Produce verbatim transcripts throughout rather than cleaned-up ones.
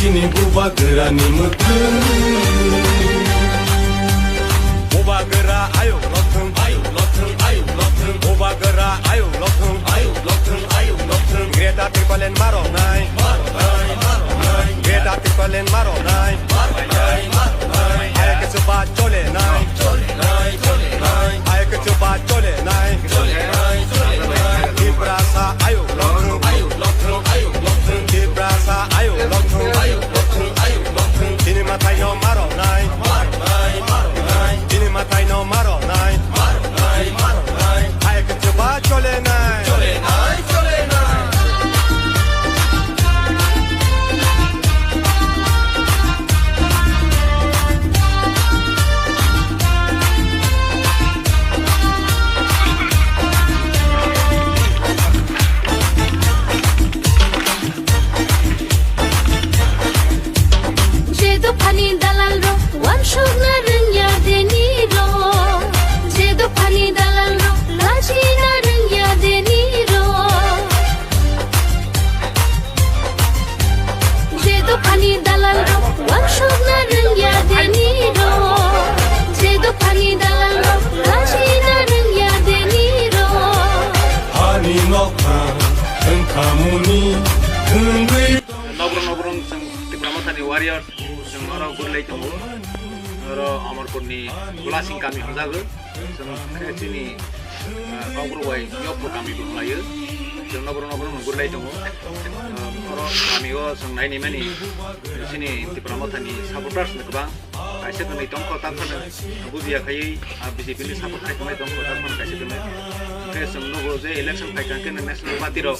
Chini bubagra ni mwkhwng. Bubagra ayuk lothwng, ayuk lothwng, ayuk lothwng. Bubagra ayuk lothwng, ayuk lothwng, ayuk lothwng. Greater Tipraland maroknai, maroknai, maroknai. Greater Tipraland maroknai, maroknai, maroknai. Ayuk chuba chole nai, chole nai, chole nai. Ayuk chuba chole nai, chole nai, chole nai. Tiprasa ayuk lothwng, ayuk lothwng, ayuk lothwng. Tiprasa ayuk lothwng, ayuk lothwng, ayuk lothwng. Chini mathai no maroknai, maroknai, maroknai. Chini mathai no maroknai, maroknai, maroknai. Ayuk chuba chole nai, chole nai, chole nai. Je dophani dalal rok wansukna rwngya deni rok, je dophani dalal rok lachina rwngya deni rok. Je dophani dalal rok wansukna rwngya deni rok. Je dophani dalal rok lachina rwngya deni rok. Hani nokha thwngkhamuni thwngwi. Nobrong nobrong chwng Tipra Mothani warriors, chwng oro gurlai tongo. Oro Amarpurni Gulasing kami hwnjago. Chwng khe chini, ah, Kokborok bai Yokpur kami bo wnglaio. Chwng noborok noborok no gurlai tongo. Ah, oro kami o chwng naini mani chini Tipra Mothani supporters ni kwbang. Kaisa kwnwi tongkho, takhwno bujiya khaiwi, ah, B J P ni support khai tongnai tongkho, takhwno kaisa kwnwi. Khe chwng nugo je election phaikha khe national party rok,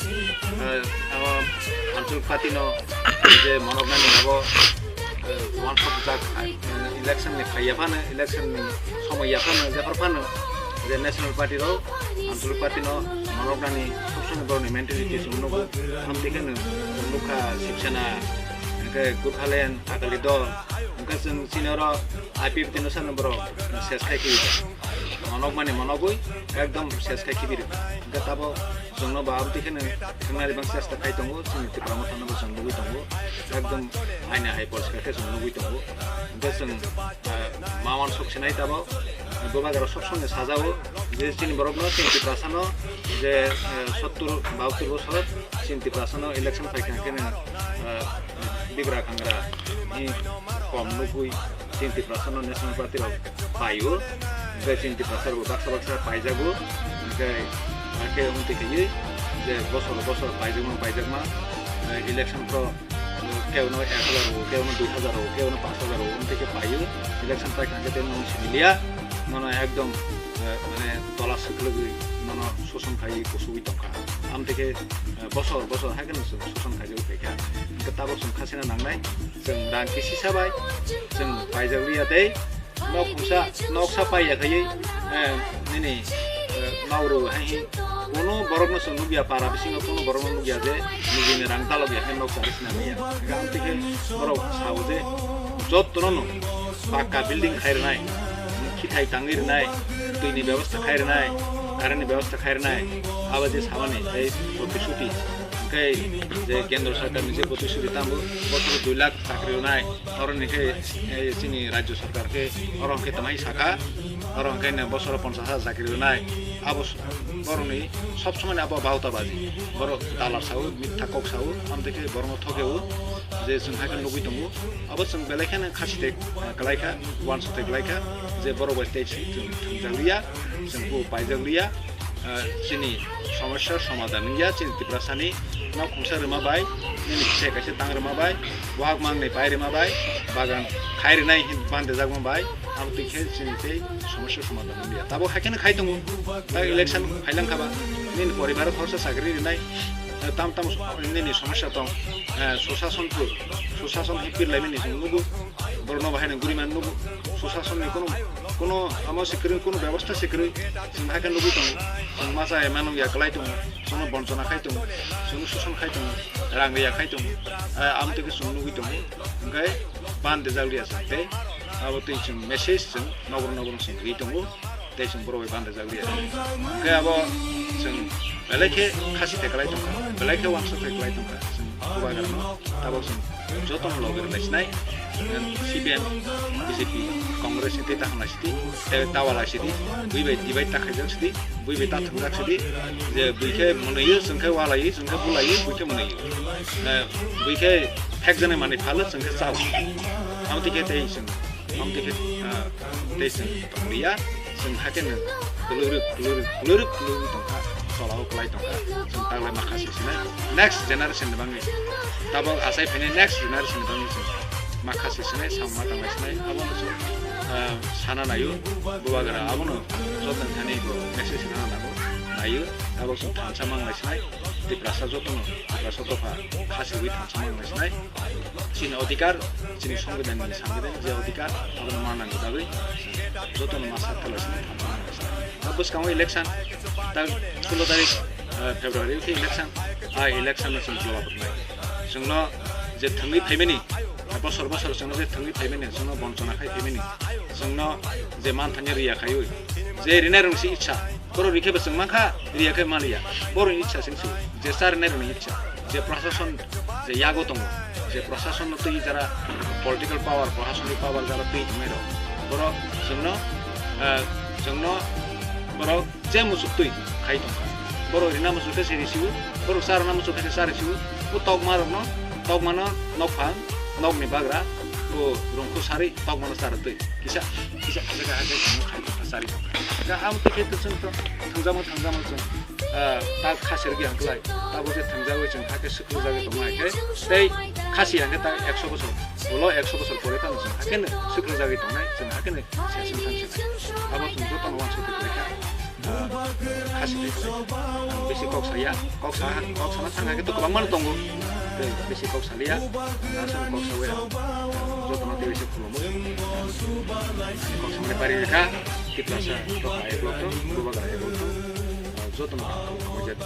ah, ah, Anchal party no je monoknani abo, ah, wansuk jak, ah, election ni phaiya phano, election ni somoi ya phano, jephar phano, je national party rok, Anchal party no monoknani, sobsomoi borokni mentality chwng nugo, amtwi kheno nukha Shiv Sena, hwnkhe Gurkhaland, Akali Dol, hwnkhe chwng chini oro I P F T no sano borok ses khai khe monokmani monogwi ekdom ses khai khe biri. Hwnkhe tabo chwngno bo aboni kheno thwngna ribang chesta khai tongo, chini Tipra Mothano bo chwng nugwi tongo, ekdom aina hai porska khe chwng nugwi tongo. Hwnkhe chwng, eh, ma wansuk sinai tabo, bubagra sok songni sajao je chini borokno, chini Tiprasano je, eh, sottur bahuttur bosor chini Tiprasano election phaikha khe, eh, Bibra khangra ni kom nugwi chini Tiprasano National Party rok paio, hwnkhe chini Tiprasa rok baksa baksa paijago, hwnkhe hakhe wngtwi kaiwi je bosor bosor paijakma paijakma, eh, election pro, eh, kebono ek hazar o, kebono dui hazar o, kebono panch hazar o, wngtwi khe paio, election paikha khe tei nono sinilia, nono ekdom, eh, mane tola swkhlwgwi nono soson khaiwi kusugwi tongkha. Amtwi khe, eh, bosor bosor hai kheno chwng soson khaijagwi phaikha. Hwnkhe tabok chwng khasina nangnai, chwng rang kisisa bai chwng paijak liya tei nok khungsa, noksa paiya khaiwi, eh, nini, eh, nok rw hai hi kono borokno chwng nukya, para bisingo kono borokno nukya je nini rang dalokya khe nok chari sina manya. Hwnkhe amtwi khe borok sao je jottono no pakka building khai rwnai, khithai tangwi rwnai, twini bebostha khai rwnai, current ni bebostha khai rwnai, abo je samani tei protisuti, hwnkhe je kendro sarkar ni je protisuti tamo bosoro dui lakh chakri rwnai, oro ni khe, eh, chini rajyo sarkar khe oro hwnkhe tamai sakha, oro hwnkhe bosoro ponchash hajar chakri rwnai, abo s-, borokni sob somoi abo bahutabaji, borok dalar sao, mitha kok sao, amtwi khe borokno thokeo, je chwng hai khe nugwi tongo. Abo chwng belai kheno khasi de, eh, kwlai kha, uansuk de kwlai kha, je borok bai tei si chwng thwngjak liya, chwng bo paijak liya, eh, chini somosya somadhan wngya, chini Tiprasani nok khungsa rwma bai, nini kisa kaisa tang rwma bai, wak mang ni pai rwma bai, bagan khai rwnai hin bande jakma bai, abo twi khe chini tei somosya somadhan wngya. Tabuk hai kheno khai tongo, ta election phailang kha ba, nini poribar khoroksa chakri rwnai, eh, tam tam nini somosya tong, eh, susason phu, susason hipir laimani chwng nugo, borokno bahai nang guriman nugo, susasonni kono, kono amo se kwrwi, kono bebosta se kwrwi, chwng haikhe nugwi tongo, chwng ma chaya ma nungya kwlai tongo, chwngno bonchona khai tongo, chwngno suson khai tongo, rang riya khai tongo, eh, amtwi khe chwng nugwi tongo, hwnkhe ban rijak liya chwng tei abo twi chwng message chwng nokro nokro chwng rwi tongo. Tei chwng borok bai bandajak liya. Hwnkhe abo chwng belai khe khasi teklai tongkha, belai khe uansuk teklai tongkha. Chwng bubagrano tabok chwng jotono logi rwlai sinai, C P M, B J P, Congress ni tei taham lai sidi, tei tawa lai sidi, bui bai dibai ta khaijak sidi, bui bai ta thwngjak sidi, je bui khe mwnwi, chwng khe walai, chwng khe bulai, bui khe mwnwi. Eh, bui khe phekjaknai manwi phalo, chwng khe chao. Amo twi khe tei chwng, amo twi khe, ah, tei chwng tong liya. Chwng hakhe no kwlwrwk, kwlwrwk, kwlwrwk, kwlwrwk tongkha, cholao kwlai tongkha, chwng taklai makha se sinai. Next generation ni bagwi, tabok achai phainai next generation ni bagwi chwng makha se sinai, samung ma tanglai sinai, abono chwng, ah, sana naio, bubagra abono joto thani message rwna nango, naio, tabok chwng thansa manglai sinai, Tiprasa jotono, Tiprasa dopha khasiwi thansa manglai sinai. Chini odhikar, chini songbidan ni sangbidan je odhikar, abono manani bagwi jotono masa thala sini thansa manglai sinai. Ta bwskango election, ta sulo tarik, eh, February khe election, a election no chwng jawab rwnai. Chwngno je thwngwi phaimani, bosor bosor chwngno je thwngwi phaimani, chwngno bonchona khai phaimani, chwngno je manthanya riya khaiwi, je rinai rwngsi ichha, borok rikhe bo chwng mankha, riya khe manliya, borokni ichha chwngsi, je cha rinai rwngni ichha, je prashason je yago tongo, je prashason no twi jara political power, prashason ni power jara twi tongnai rok, borok chwngno, eh, chwngno borok je muchuk twi khai tongkha. Borok rina muchuk khe se risiu, borok charwna muchuk khe se cha risiu. O tokma rokno, tokmano nokphang, nokni bagra, o rungkhu sari tokmano cha rwtwi. Kisa, kisa, kisa khe hakhe chwngno khai tongkha, chari tongkha. Kha amo twi khe chwng to thwngjamo, thwngjamo chwng, ah, ta khasi rwgwi ang klai. Tabo je thwngjagwi chwng hakhe swklugjagwi tongma hai khe tei khasi hangkhe ta ekso bosor. Ulo ekso bosor pore phano chwng hakhe no swklugjagwi tongnai, chwng hakhe no session thang sinai. Abo chwng jotono uansuk twi khlaikha. Ah, khasi twi khlai. Ang bisi kok saya, kok sa, kok sana thang khe to kwbangma no tongo. Tei bisi kok saliya, aswk kok sawi ang jotono tei bisi khulumwi. Kok samani bari kha, Tiprasa dopha ek lok to, bubagra ek lok to, ah, jotono khulumwi jat.